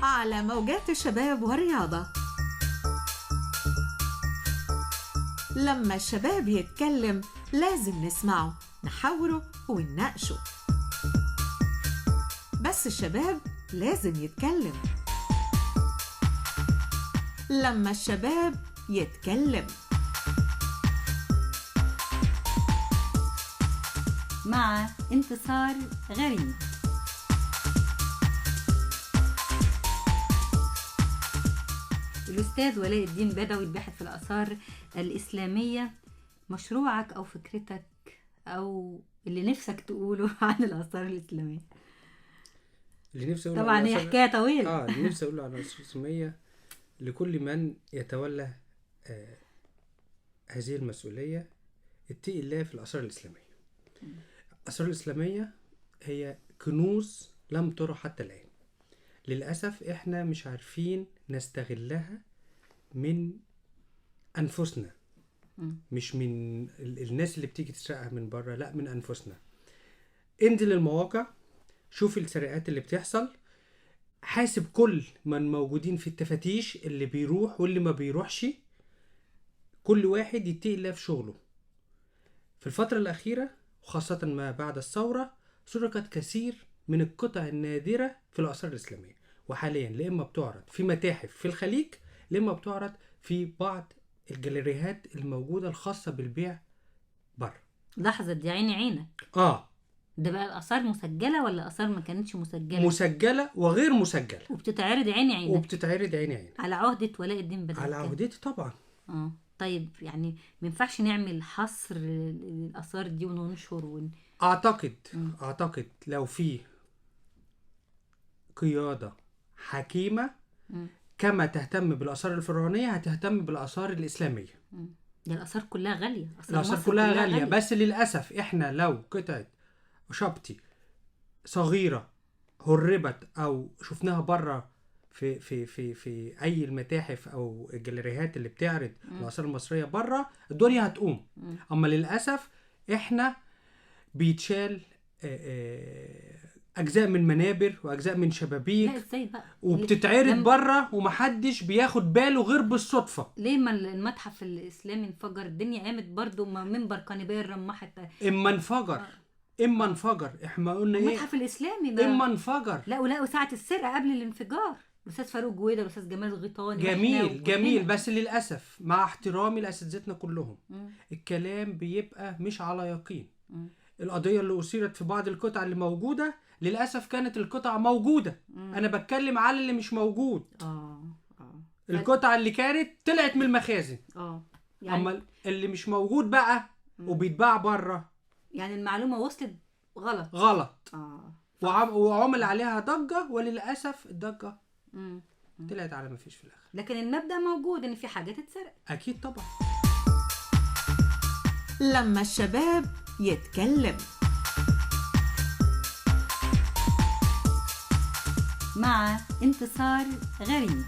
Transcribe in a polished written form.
على موجات الشباب والرياضة. لما الشباب يتكلم لازم نسمعه، نحاوره ونناقشه، بس الشباب لازم يتكلم. لما الشباب يتكلم مع انتصار غريب. الأستاذ ولاء الدين بدوي الباحث في الآثار الإسلامية، مشروعك أو فكرتك أو اللي نفسك تقوله عن الآثار الإسلامية؟ اللي نفسي أقوله طبعا هي حكاية طويلة. اللي نفسي أقوله عن الآثار الإسلامية لكل من يتولى هذه المسؤولية، اتقي الله في الآثار الإسلامية. الآثار الإسلامية هي كنوز لم ترى حتى الآن. للأسف إحنا مش عارفين نستغلها من أنفسنا، مش من الناس اللي بتيجي تسرقها من بره، لا من أنفسنا. انزل المواقع، شوف السرقات اللي بتحصل، حاسب كل من موجودين في التفتيش، اللي بيروح واللي ما بيروحش، كل واحد يتقي الله في شغله. في الفترة الأخيرة وخاصة ما بعد الثورة سرقت كثير من القطع النادرة في الآثار الإسلامية، وحاليا لإما بتعرض في متاحف في الخليج، لإما بتعرض في بعض الجاليريهات الموجودة الخاصة بالبيع بره. لحظة، دي عيني عينك. ده بقى الآثار مسجلة ولا آثار ما كانتش مسجلة؟ مسجلة وغير مسجلة، وبتتعرض عيني عينك. وبتتعرض عيني عينك على عهدة ولاء الدين بدوي. على عهدتي طبعا. طيب يعني ما ينفعش نعمل حصر للآثار دي وننشر أعتقد لو في قيادة حكيمة كما تهتم بالآثار الفرعونية هتهتم بالآثار الإسلامية. ده الآثار كلها غالية. الآثار كلها غالية، بس للأسف إحنا لو قطعة شبطي صغيرة هربت أو شفناها بره في في في في أي المتاحف أو الجاليريهات اللي بتعرض الآثار المصرية بره، الدنيا هتقوم. أما للأسف إحنا بيتشال أجزاء من منابر وأجزاء من شبابيك. لا إزاي بقى؟ وبتتعرض بره ومحدش بياخد باله غير بالصدفة. ليه ما المتحف الإسلامي انفجر؟ الدنيا قامت برضو، ما منبر قنبير رمحت. إما انفجر إحنا قلنا إيه؟ المتحف الإسلامي ده إما انفجر. لا ولا ساعة السرقة قبل الانفجار، الأستاذ فاروق جويدة والأستاذ جمال غيطاني. جميل جميل، بس للأسف مع احترامي لأساتذتنا كلهم، الكلام بيبقى مش على يقين. القضية اللي أثيرت في بعض القطع اللي موجودة للأسف كانت القطع موجودة. أنا بتكلم على اللي مش موجود. القطع اللي كانت طلعت من المخازن. يعني أما اللي مش موجود بقى وبيتباع بره، يعني المعلومة وصلت غلط. وعمل عليها ضجة، وللأسف الضجة طلعت على ما فيش في الآخر. لكن المبدأ موجود إن في حاجة تتسرق. أكيد طبعا. لما الشباب يتكلم مع انتصار غريب.